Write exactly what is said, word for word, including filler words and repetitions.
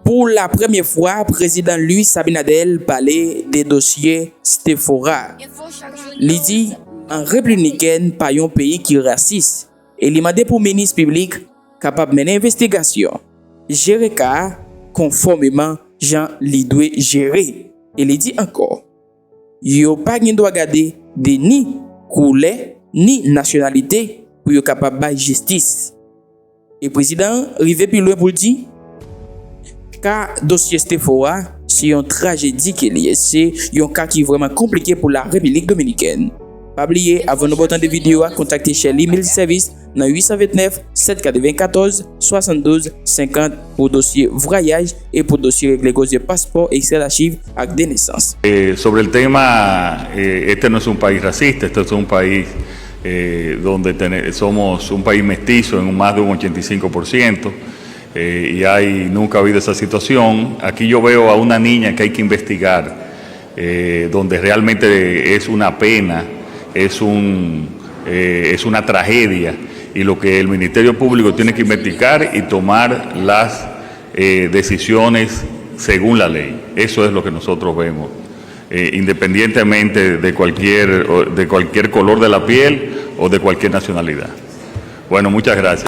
Pou la premyè fwa, Prezidan Luis Abinader pale de dosye Stefora. Li di, an Repiblik Dominikèn pa yon peyi ki rasis, e li mande pou minis piblik kapab mennen envestigasyon, jere ka a konfòmeman jan li dwe jere. E li di ankò, yo pa gen dwa gade de ni koulè, ni nasyonalite pou yo kapab bay jistis. E prezidan an rive pi lwen pou l di, ka dosye Stefora se yon trajedi ke li ye, se yon ka ki vrèman konplike pou la Repiblik Dominikèn. Pa bliye, avan nou ba w tande videyo a, kontakte Shelly Mil Sèvis nan uit san ventnèf, sèt katrevenkatòz, swasanndouz senkant pou dosye vwayaj e pou dosye regle koze paspò, ekstrè dachiv ak de nesans. Eh, sobre el tema, eh, este no es un país racista, este es un país eh, donde tene- somos un país mestizo en un más de un ochenta y cinco por ciento, eh, y hay, nunca ha habido esa situación. Aquí yo veo a una niña que hay que investigar, eh, donde realmente es una pena, es un, eh, es una tragedia, y lo que el Ministerio Público tiene que investigar y tomar las, eh, decisiones según la ley. Eso es lo que nosotros vemos, eh, independientemente de cualquier, o- de cualquier color de la piel o de cualquier nacionalidad. Bueno, muchas gracias.